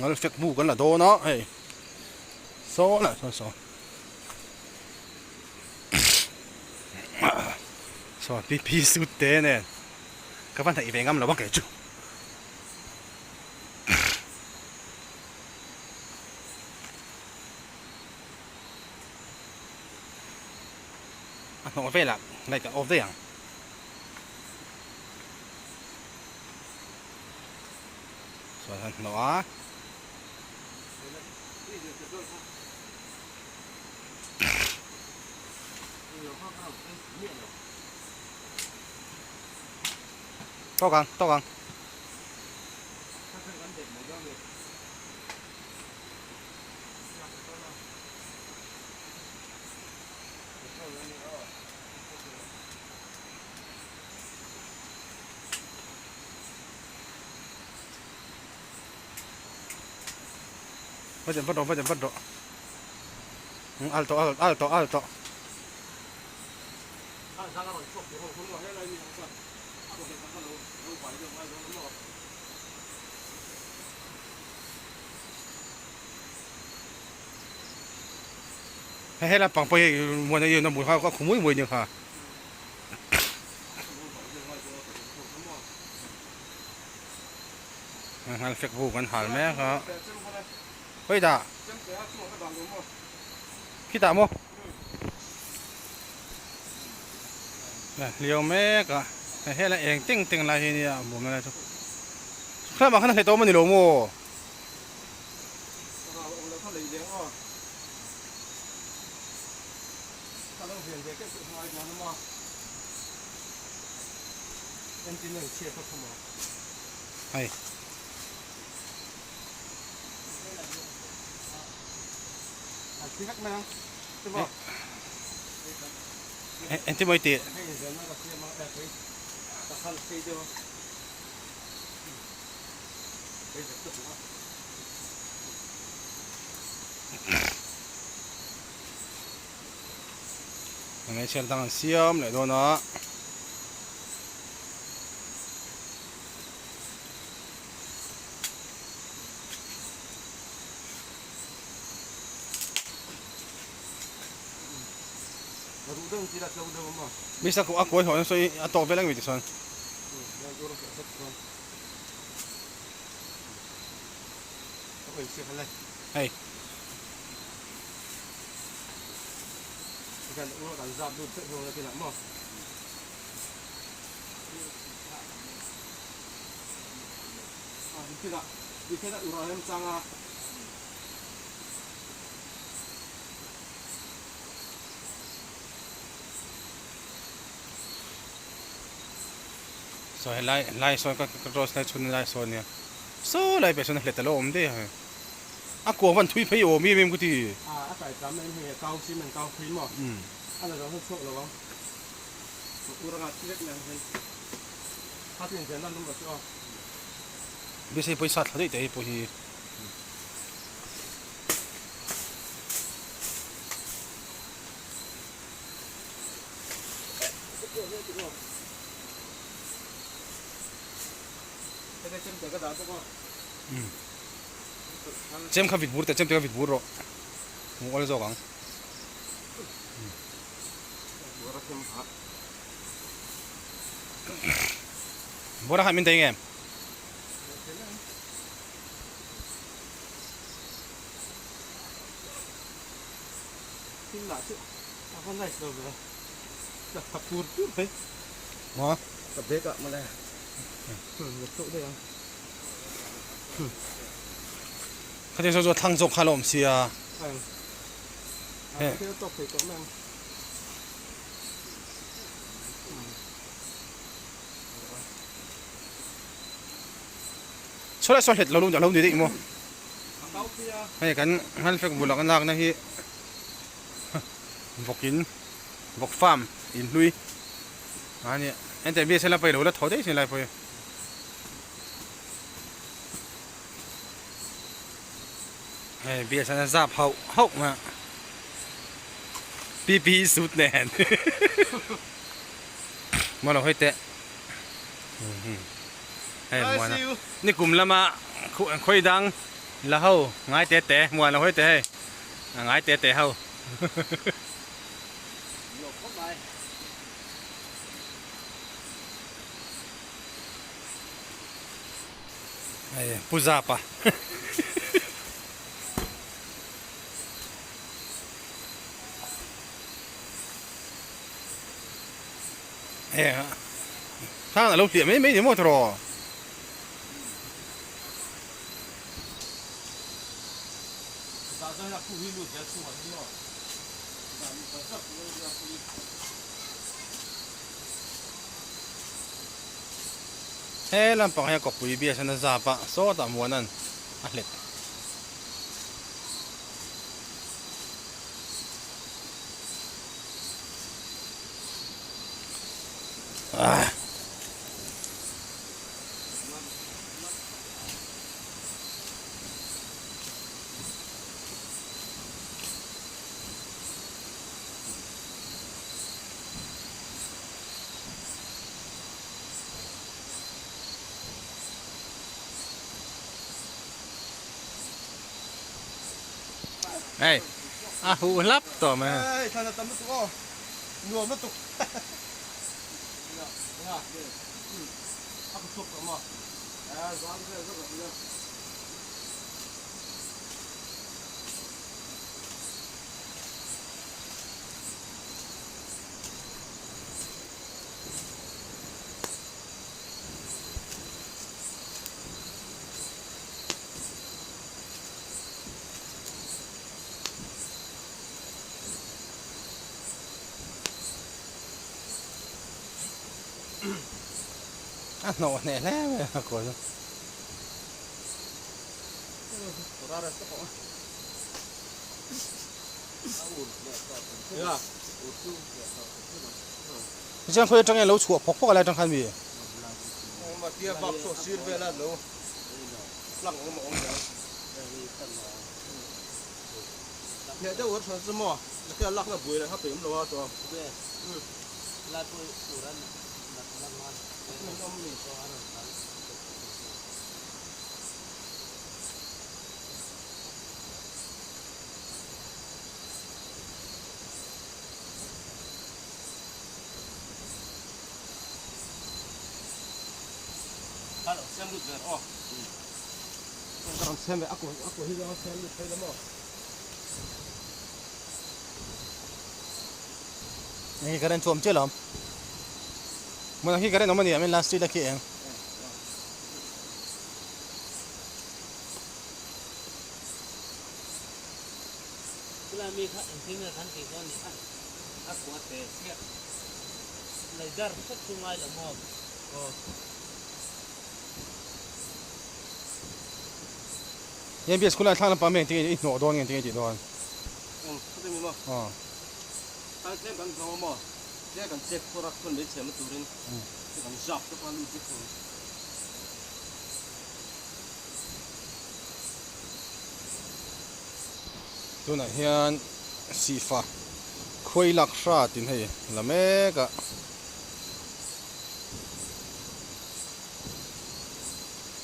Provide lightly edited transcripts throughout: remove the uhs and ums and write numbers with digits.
Ngal fek bu kan la dawn a hei saw lah sawn saw saw pi pi suit te nen ka va hnaih ve ngam lo a kei chu. A hnawh velah light a off daih ang. Chuan an hnawh a. Tawk ang, tawk ang. Va chen vat rawh va chen vat rawh al tawh al al tawh al tawh. Hei he lampang pawh hi muan a ian a hmuh kha a khu muai muai nia kha. Nghal fek bu kan hal mek a khawi dah khitah maw hliau mek a hei helai eng teng teng lai hi nia a bawm na lai chu khlamah khan a hleh tawh a ni lo maw. Hei. Engtin maw i tih? Hmeichhe dang an siam leh dawn a. Misa a kuai hlawh nasa i a tawk vel ang mi tichuan. Hei. Saw helai lai sawn ka rose lai chhun lai sawn nia saw lai peh sawn a hlet alo awm daih a a kuang van thui phei awm em em ka ti. A kai tlam em hei kau cement kau phei maw a la zawng chhuak lo ang ur anga thi vek mai ang hei a tin zel nan number chu aw. Beisei pawisa thla daih te hei pawh hi. Chem kha vit bur teh chem te kha vit bur rawh hmuh awl zawk ang. Bawra khan min dei nge? Maw? Khatiang saw chu a thlang zawk kha a la awm sia. Saw lai saw hlet lo lo ni daih maw? Hei kan ngalfek bulah kan lakna hi vawk in vawk farm in hlui a nia hetiang biasel a pawi lo la thaw daih sin lai pawh hi. Hei biasel a zap hauh hauh mai a PPE suit nen maw lo hawi teh hei muana nikum lama khawi dang. La ho ngai te te muan lo hawi te hei a ngai te te ho. Hei pu zapa. Hei thang alo hliah mai mai ni maw tiraw. He lampang hian kawppui bias an a zap a sawtah muanan a hlet. Hei a huh hlap tawh mai a. Hei thlan a tam lutuk aw nuam lutuk a kut chhuak tawh maw A hnawh hneh hle mai a kawi chu. Tichuan khawi atang hian lo chhuah phawk phawk a lai atang khan mi. Hei current chu awm chiah lo hmun ah khi current awm a ni ah hian last street a khi eng. Heng bias khulai thlang lampang mai engtin nge i hnawh dawn nge engtin nge i tih dawn? Aw. Tunah hian sihfa khuai lak hrat in hei la mek a.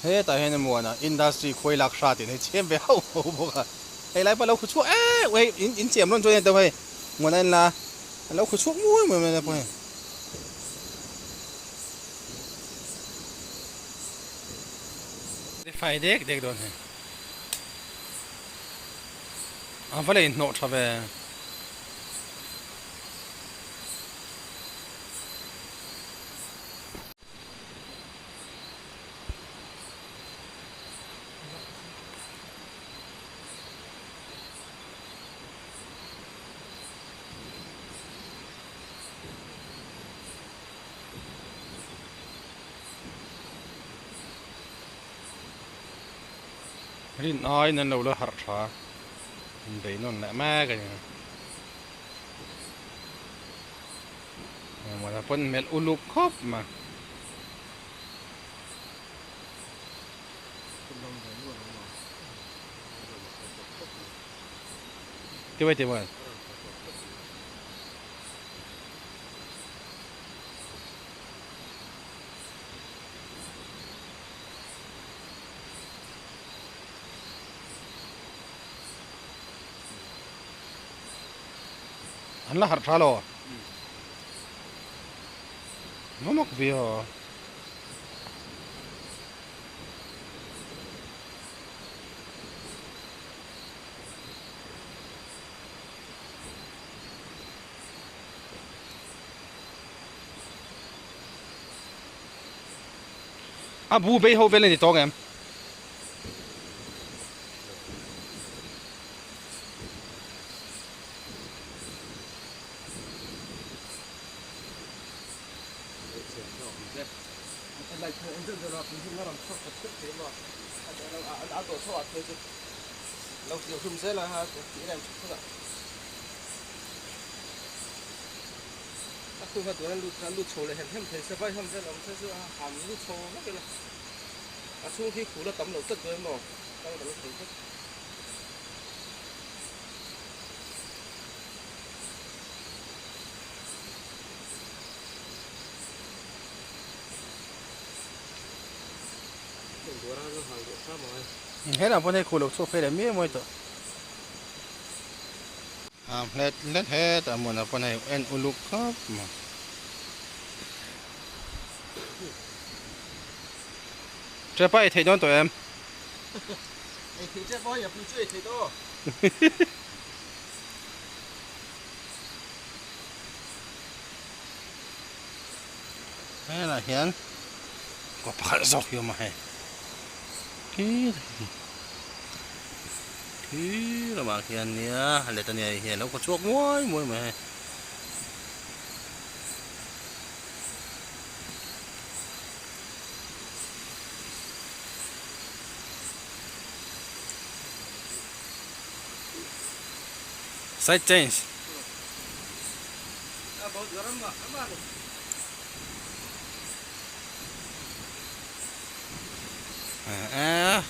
Hetah hian Muana industry khuai lak hrat in hei chhem ve hauh hauh bawk a. Hei lai pawh a lo khu chhuak em hei in in chem rawn chuan hei Muana en la a lo khu chhuak muai muai mai lai pawh hei. Fai dek dek dawn hei. A va la inhnawh tha ve. Rin aiin an lo la harh tha an bei nawn leh mek a ni. Engmawna pawn melh uluk khawp mai. Tiwai tiwai. An la harh tha lo. Va mak ve aw. A bu bei ho vel a ni tawng em? Helam pawn hei khuh lo chhuak phei leh miau mai tawh. A hlet hlet het a hmunah pawn hei en uluk khawp mai. Ṭepa ei theih dawn tawh em? Ei theih ṭep aw, yapui chu ei theih tawh aw. Helaiah hian kaw pakhat zawk hi a awm a hei khi khi lamah khian nia let a nia hei hi a lo kaw chhuak muai muai mai a hei. Side change.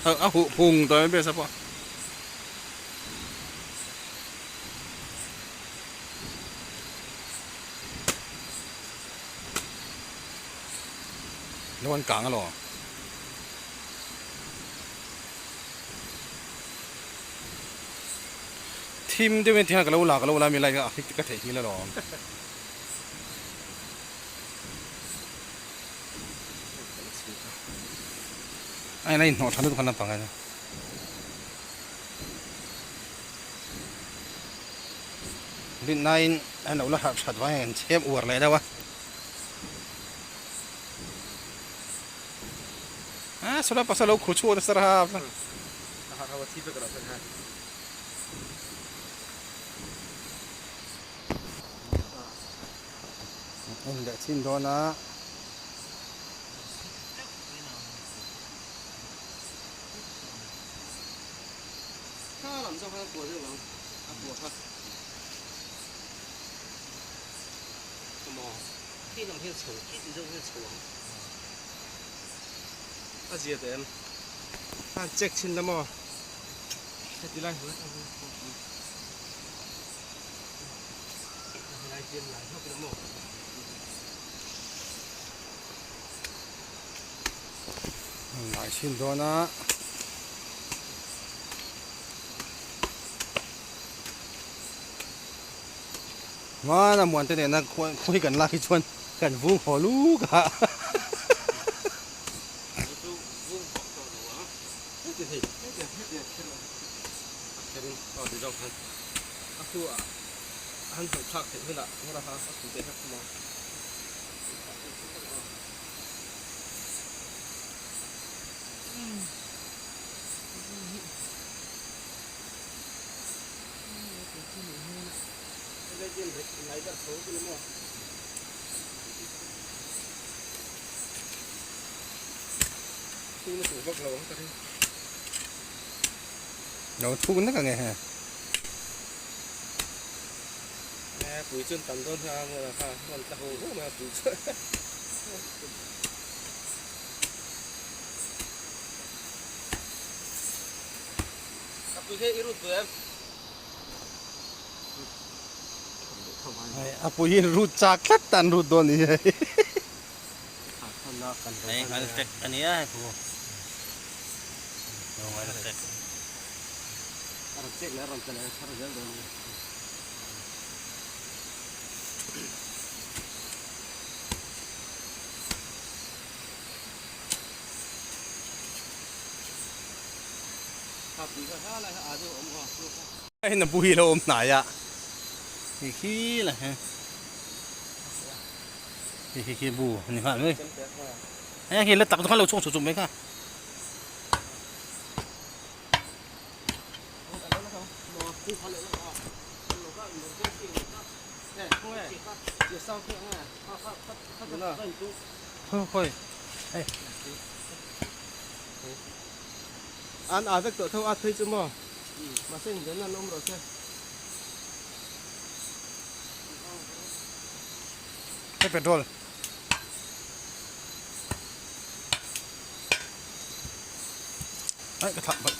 A huh phung tawh em bes a pawh. Lo an kang alo. Thim deuhin tihian ka lo la ka lo la mi lai a ka theih nghil alawm. A in a inhnawh tha lutuk khan lampang hian. Rinnain a lo la harh that vang hian kan chhem uar leh deuh a. A sawlai pasal lo khu chhuak nasa raha. En leh chin dawn a. A zia teh em? A check chhin la maw? Heti lai hmul atang hian helai hian lai hlawk ila maw? Lai chhin dawn a. Hmana muante nena khawi kan lak hi chuan kan vung haw luk a. Lo thuk nek ange he. Pui chuan tam dawn kha a kha rawn tla ho ho mai a pui chuan. A pui kha i rut duh em? A pui in rut chak tlat tan rut dawn ni hei. Hei ngal tek a nia hei pu. Lo ngal tek. A rawn chek leh a rawn tla leh a chhar zel dawn a ni. Hei na bu hi lo awm hnai a hei khi la he hei khi khi bu a ni nghal mai hei khi la tak chu khan lo chhuak chuk chuk mai kha. Khawi hei. An a vek tawh tho a phei chu maw mahse inven an awm rawh se. Hei petrol. Ai ka thlah palh.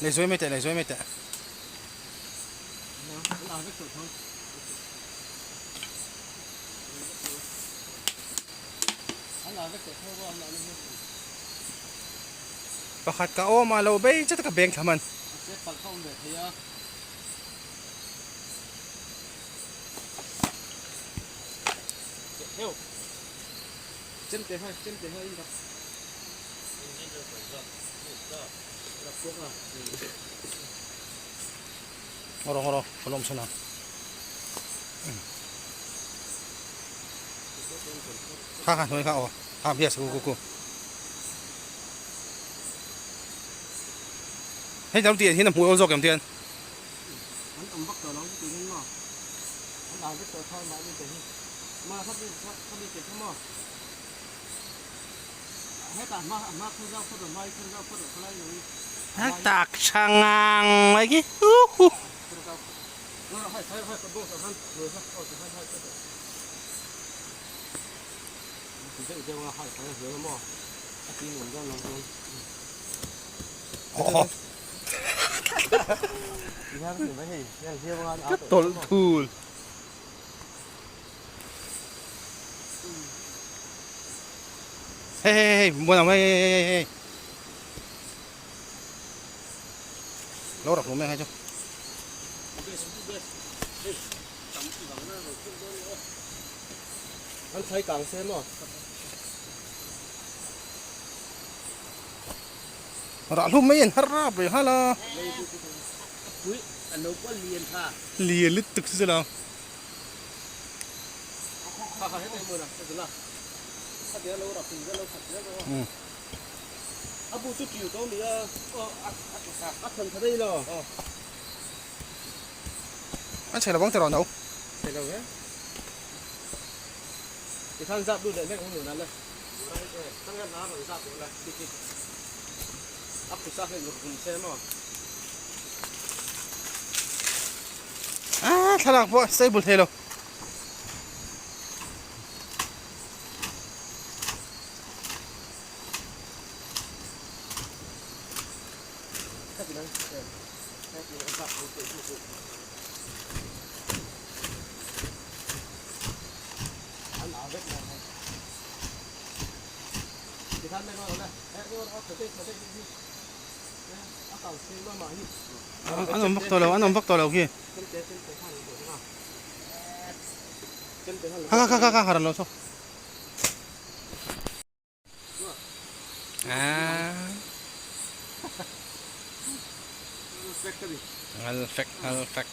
Lei zuai mai teh lei zuai mai teh. An a vek tawh tho. Pakhat ka awm a lo bei chat a ka beng thla hman. Ngawr ngawr ka lawm chhan ang. Kha kha hnuai kha aw kha bias ku ku ku. Hei dam tian hian a hmuh awl zawk em tian. An awm vak tawh lo chu tih hian maw an au vek tawh tho mahni te hi ma kha bi kha bi te kha maw hetah hma hma khaw zau phawt rawh hma hi khaw zau phawt rawh khalai lo hi. A tak tha ngang mai khi hu hu. Ka tawlh thul. Hei hei hei muan ang hei hei hei hei. Lo rak hlum em hei chu. An thlai kang se maw? Rah hlum mai an har rap reng nghal a. Pui a lo pawh lian tha. Lian lutuk chu chula. Kha kha heta i mun a, heta la. Kha tia lo rap in lo khat zel rawh. A bu chu tiu tawh a ni a, a thawn tha daih lo. An chhe lo vang tiraw no? Chhe lo e. Tikhan zap lut leh mek ang nunah le. A phusa hei ruk vum se maw? Ah thlalak pawh stable thei lo. An awm vak tawh lo an awm vak tawh lo khi. Kha kha kha kha kha rawn lo chhuak. Ngal fek ngal fek.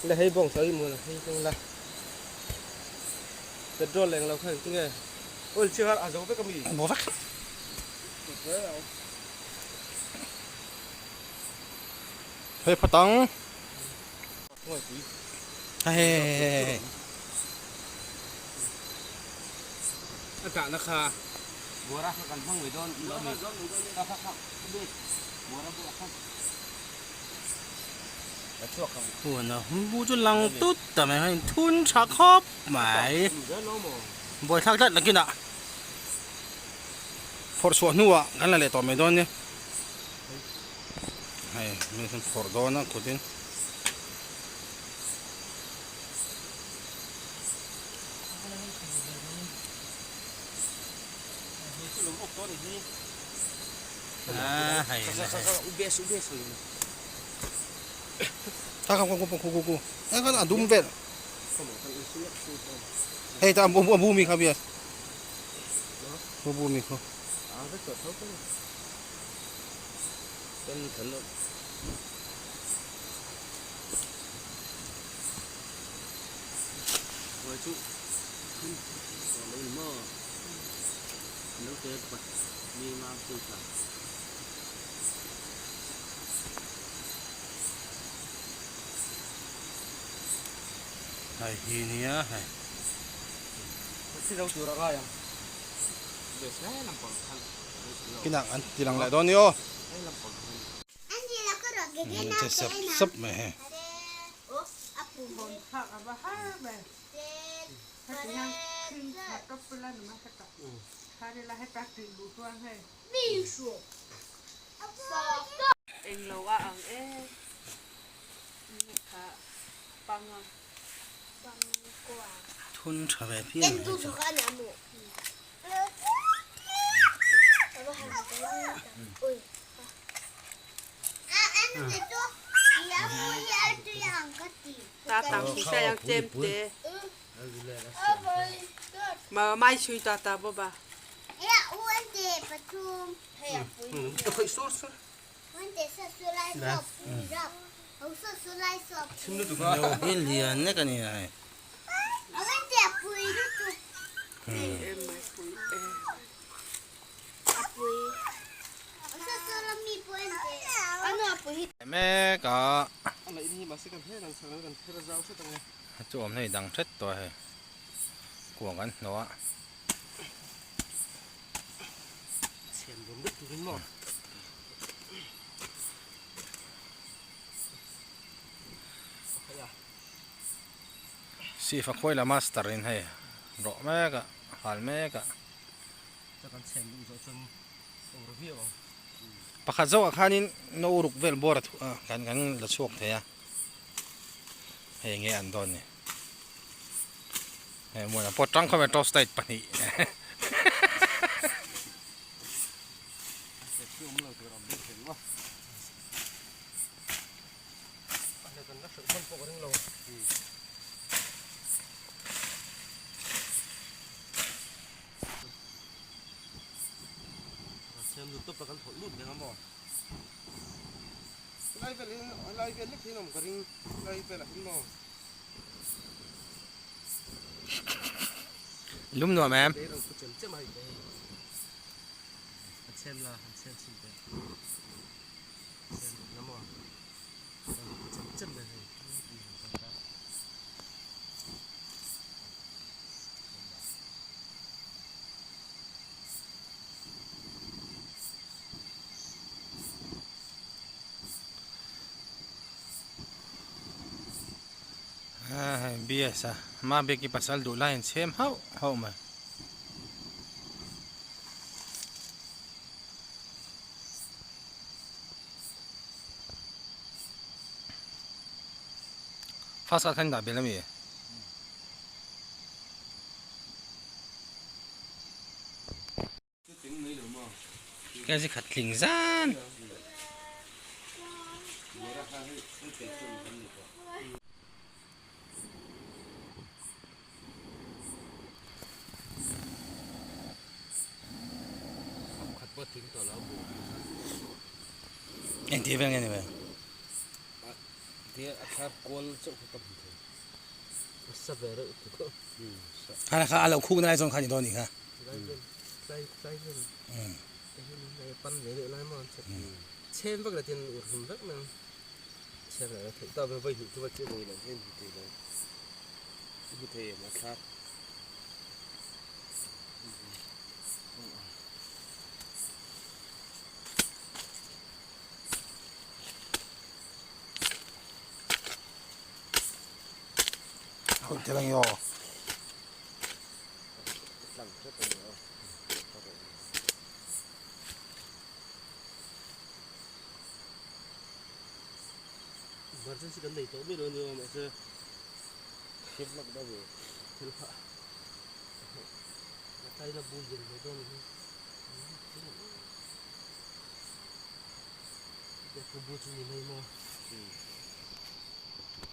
Le hei bawng sawi mun hei keng la petrol leng lo kha engtinge oil chhiar a zo vek ami bo vek Hei phatang. Hei hei hei. A kahna kha buara kha kan hmang mai dawn lo mi. Kha kha kha buara buah kha. A chhuak ang. Huan a bu chu lang tut ta mai hei thun tha khawp mai. Buaithlak tlat nakinah phawrh chhuah hnuah kan la leh tawh mai dawn nia. Hei mi hian phawrh dawn a kut in. Kha kha khu khu khu kha a dum vel hei ta a bu mi kha bia khu bu mi khu Hei hi nia hei. Kinah an ti lang leh dawn ni aw. Che sep sep mai hei. Englo a ang e kha panga. Thun tha ve phian mai chu. Ta tang si sa yang chem te. Ma mai chui ta ta bo ba. Hi lian nek a ni a hei. Mek a. Chu awm hei dang hret tawh a hei kuang an hnawh a. Sihfa khuai la master in hei rawh mek a hal mek a. Pakhat zawkah khanin no ruk vel bawr a kan la chhuak thei a. Hei nge an dawn ni. Hei hmun ah pawh tang khawp e torch light pahnih. Lai vel hi lai vel lek hian awm ka ring lai velah hian maw. Lum nuam em? BS a ma biak i pasal duh lai an chhem hauh hauh mai. First ah khan dah bel ami? Kg khat tling zan. Eng tih vel nge ni ve? Kha kha a lo khuk na lai zawn kha ni dawn nih kha.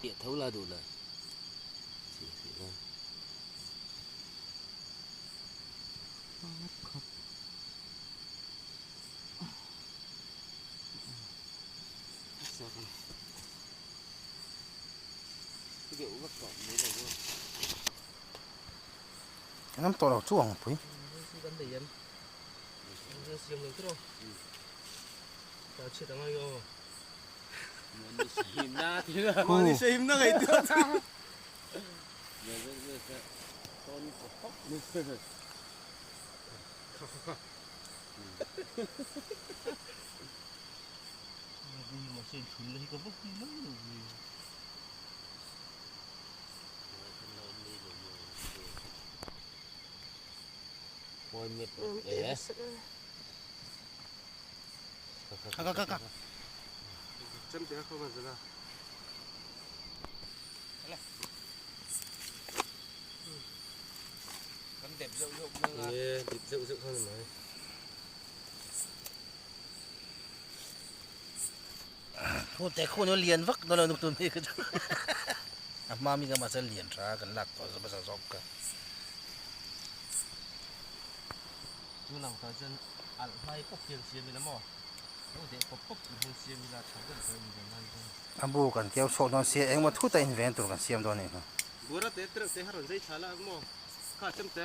Piah tho la duh la chih hrih la. Engam tawh lo chu ang pui. Te khu no lian vak dawn lo nuk tun hi kha chu a hma mi ka mahse lian tha kan lak tawh zawk hmasa zawk ka. Chu lang tah chuan alh hmai pawp hian siam ila maw lo deh pawp pawp tur hian siam ila tha ber dawn in ven nan chuan. A bu kan keu chhuak dawn sia engmaw thut a inven tur kan siam dawn a nih kha. Bura te tereuh te kha rawn zai thla la maw kha chem te.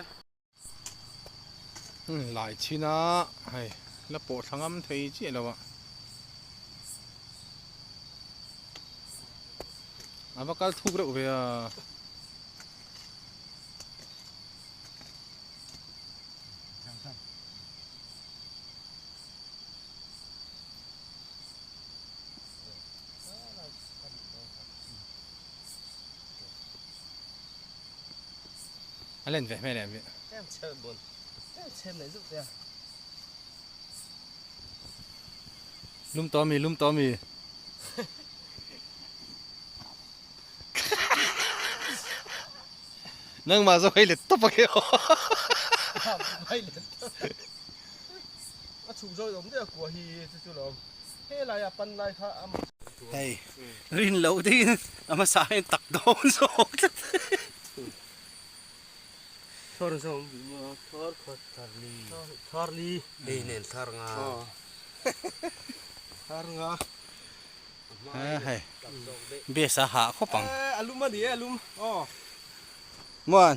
Lai chhin a hei la pawh thla ngam thei chiah lo a a va kal thuk reuh ve a. A len ve hmel em hi. Em chhem bun. Em chhem nei zuk sia. Lum tawh ami lum tawh ami. Nangmah zawk hei let tawp a keuh. Hei let tawp. A chhuk zawk awm daih a kua hi chu chu lo. He lai a pan lai kha a Hei rin loh deuhin a hmasa hian tak dawn zawk tlat. Thar zawng bi maw thar khat thar li thar li hei nen thar nga thar nga hei base a hah khawp ang a lum a ni e a lum aw muan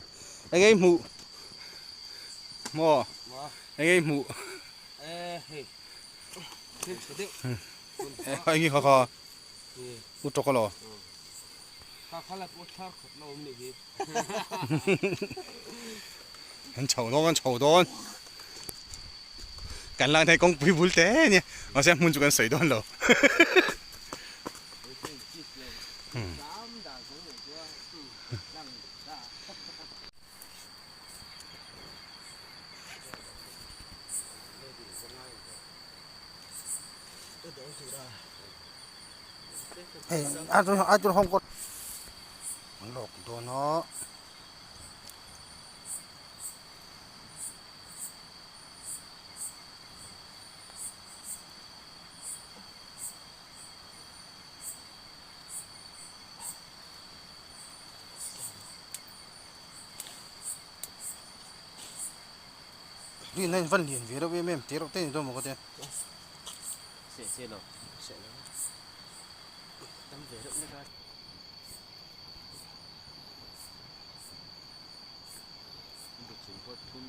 eng ei hmuh maw eng ei hmuh e hei eng hi kha kha u tawk alaw An chho dawn an chho dawn kan lang thei kawngpui bul te ania mahse a hmun chu kan sawi dawn lo Hei a chu a chu hawng kawt an lawk dawn a. Rin a in van lian ve reuh em em te reuh te ni dawn maw ka tia. Seh seh lo. Seh lo. Tam ve reuh nek a. Bu chung pawh thun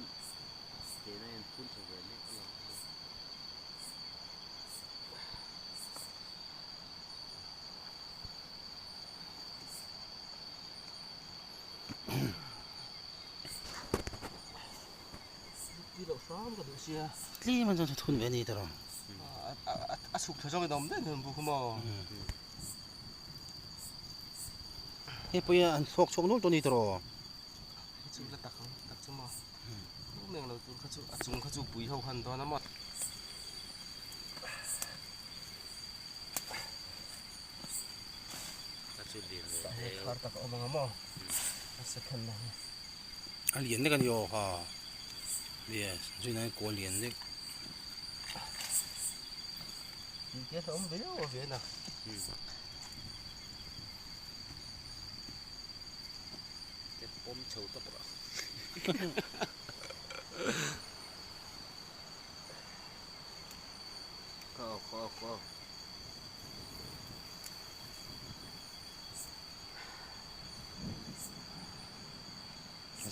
te na hian phun tha ve mek a lang. Tlem a chuan thun ve a ni tawh. A chhuk tha zawk in a awm daih hmel bawk a maw. Hei pawh hi an thlawk chhuak nual tawh a ni tawh. Hei chu la tak ang tak chu maw. Tum eng lo tur kha chu a chung kha chu pui ho khan dawn a maw. Hei thar tak a awm ang a maw. A second na hi. A lian nek a ni aw ha yes zui nan kawl lian nek. Tih te a awm ve deuh a ve na. Te pawm chho tawp rawh. Ka aw ka aw ka aw.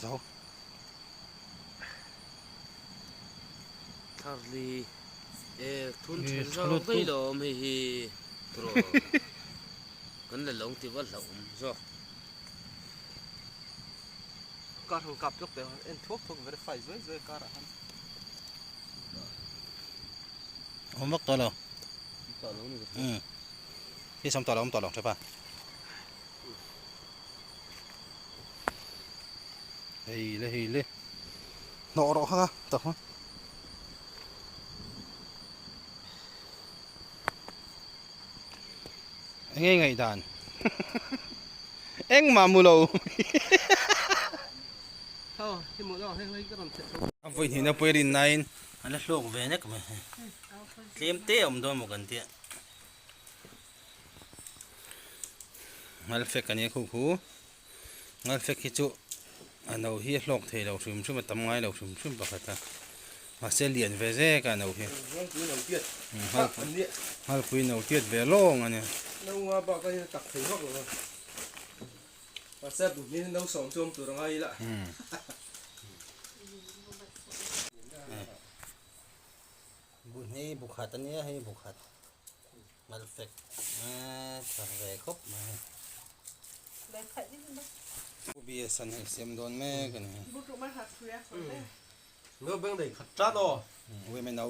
Zo. Tharli e thun then zawk daih lo awm hei hi turaw kan la lawng tih va hlauhawm zawk. Kar han kap lawk teh ang en thuak thuak verify zuai zuai kar ah khan. Awm vak tawh lo. Umm hi sawm tawh lo awm tawh lo tha pa. Hei le hei le hnawh rawh kha tak kha. Enge ngaihdan engmah mu lo. A vawi hnihna pawh i rin nain a la hlawk ve nek mai hei tlem te a awm dawn maw kan tia ngalfek a nia khu khu ngalfek hi chu a no hi a hlawk thei lo hrim hrim a tam ngai lo hrim hrim pakhat a mahse lian ve zek a no hi nghalpui no tiat ve lawng a nia. Mahse bu hming no sawm chu awm tur a ngai ila. Bu hni bu khat a nia hei bu khat mal fek tha ve khawp mai. Bu bia san hei siam dawn mek a ni. No beng nei khat tan aw. Ui mai no.